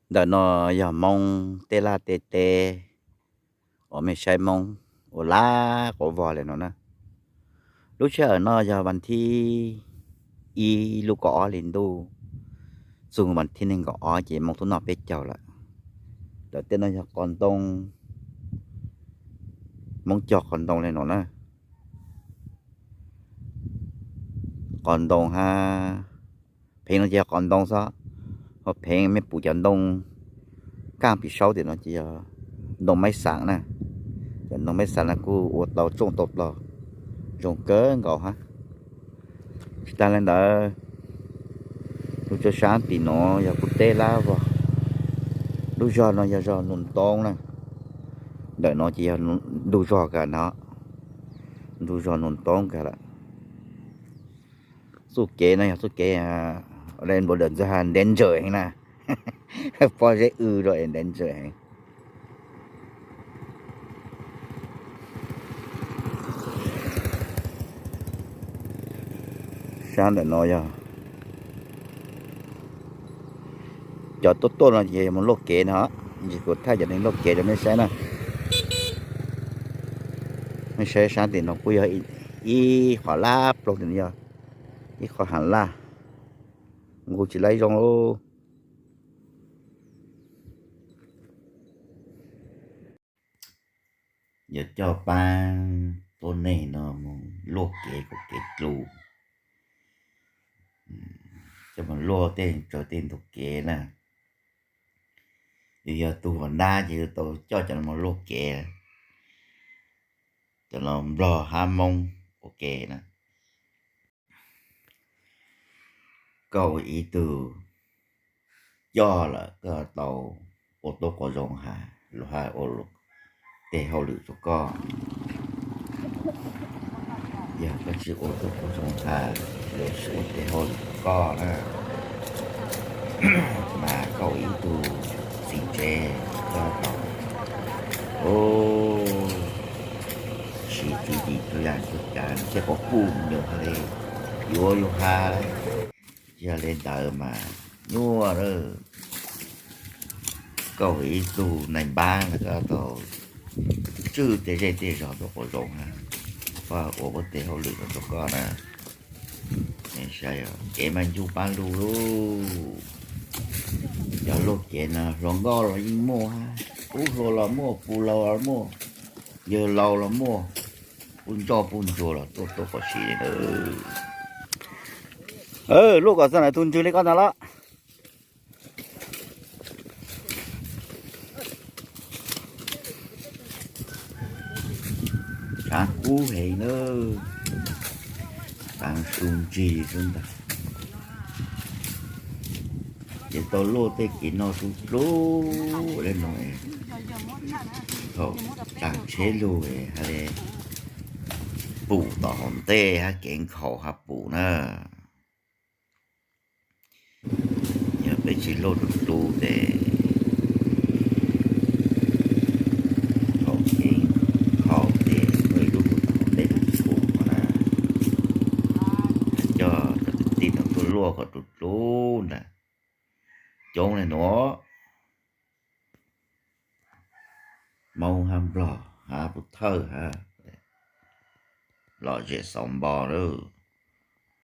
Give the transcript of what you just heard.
Ntawm no yog Hmoob tej laj tej teb uas mej saib Hmoob ua laj quas vog li no na. Lub sij hawm no yog vas thib ib lub kaum ob hli ntuj, txug vas thib nees nkaum ob ces Hmoob tuaj noj peb caug lawm. Ntawm tej no yog qos ntoo, Hmoob cog qos ntoo li no na. Qos ntoo hab, pheev no ces yog qos ntoo xwb, ho pheev mej pum cov ntoo kaaj pim saub tim no ces yog ntoo maib xaam na. Cov ntoo maib xaam no kuj ua tau tsooj tau plo zoo kawg nkaus hab. Tsis tas li ntawd, lub tsob saab tim no yog kuv teb lab vog. Lub zog no yog zog Nus Ntoob na. Ntawm no ces yog ntug zog kag no, ntug zog Nus Ntoob kag lawm. Txuj kev no yog txuj kev, npau dawm ntxawg has ntev ntsawm heev na. Pob zeb w rau es ntev ntsawm heev. Sab ntawm no yog cov tuaj tuaj no ces mus luaj kev no, ntsis kuv thaij cov neeg luaj kev rau mej saib na. Mej saib sab tim no kuj yog ib qho laj plaug tim no yog ib qho has laj, nqus tsis laib zoo lauj. Yuav coj paab tuab neeg no mus luaj kev kom kev dlua, coj mus luaj tej tsaws tej ntug kev na. Yus yog tug ua nab ces yus tau coj cov no mus luaj kev, cov no Nplog hab Moob ua ke na. Koj ua ib tug coj lawm koj tau ua tuab quas zoo has, luag hab ua tej hauj lwm rau koj. Yog koj tsi ua tuab quas zoo has, luag tsi ua tej hauj lwm rau koj na, mas koj ua ib tug txiv tsev coj tau, siv tswv yim rau yaam rau cav thiaj quas puj nyuam has le yuav yug has. Yog le ntawd mas nyuaj lawm. Koj ua ib tug nais npaab no koj tau tswj tej zej tej zog tuab quas zoo hab, koj ua huab tej hauj lwm no rau koj na. Kev mas ncu paab lug lauj. Cov luaj kev no hluas nkauj los yeej muaj hab, tub hluas los muaj, puj laus los muaj, yawg laus los muaj, puj ntsoj puj ntsuag los tuaj tuaj quas siv li ntawd. Luaj kom txog ntawm tug ntswg li koj ntag los. Tshav kub heev nawb, taav su ntsig xwb ntag. Ces tau luaj tej kev noj dub dlub le no, thaum tsav tsheb lug has le pum tom hauv ntej hab kev nkhaus hab pum na. Yog peb tsis luaj dub dlub tes thaum kev nkhaus tes muaj ib lub pum tom hauv ntej lug txhuam no na, coj cov kwv tij no tuaj luaj kom dub dlub ntag. Coob le nuav, Moob hab Nplog hab Pub Thawj hab, lom zem xauv npo lawm.